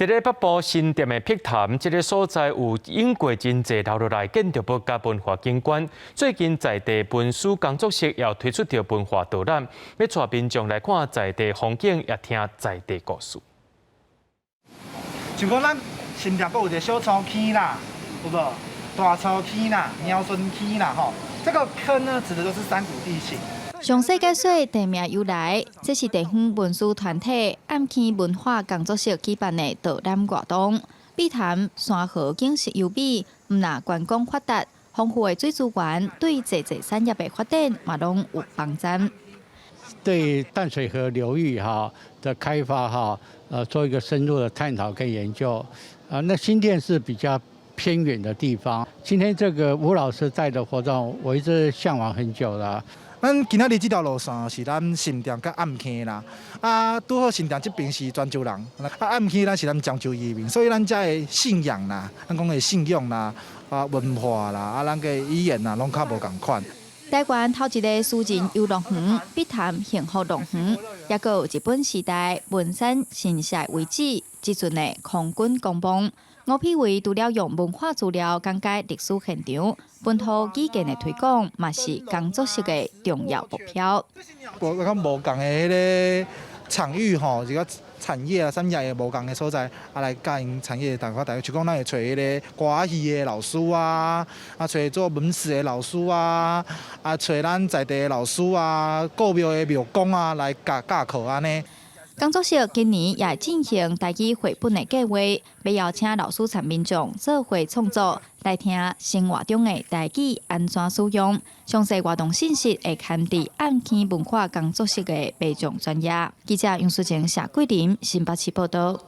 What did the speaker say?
佇咧北部新店的碧潭，這个所在有湧過真濟留落來建築物佮文化景觀。最近在地文史工作室也推出著文化導覽，欲帶民眾來看在地風景，也聽在地故事。像講咱新店閣有一個小粗坑啦，有無？大粗坑啦，鳥孫坑啦，吼，這個坑呢，指的就是山谷地形。詳細解說地名由來，這是地方文史團體暗坑文化工作室舉辦的導覽活動。碧潭山河景色優美，毋但觀光發達，豐富的水資源對濟濟產業的發展嘛攏有幫助。對淡水河流域哈的開發哈，做一個深入的探討跟研究。啊，那新店是比較偏遠的地方。今天這個吳老師帶的活動，我一直嚮往很久了。咱今仔日這條路線是咱新店佮暗坑啦，啊，拄好新店這邊是泉州人，啊暗坑咱是咱漳州移民，所以咱遮的信仰啦，咱講的信仰啦，啊文化啦，啊咱个語言啦，攏較無仝款。台灣頭一个私人遊樂園碧潭幸福樂園，抑閣有日本時代文山神社遺址，這陣的空軍公墓。吳丕偉除了用文化資料講解歷史現場，本土語言的推廣嘛是工作室的重要目標。我較無仝的彼個場域吼，這個產業啊，產業的無仝的所在，啊來教𪜶產業大家大家，像講咱會揣彼个歌仔戲的老師啊，啊揣做文史的老師啊，啊揣咱在地的老師啊，古廟的廟公啊來教教課按呢。工作室今年也進行台語繪本的計劃，欲邀請老師參民眾做伙創作，來聽生活中的台語按怎使用。詳細活動信息會刊佇暗坑文化工作室的民眾專頁。記者楊淑晴、謝桂林，新北市報道。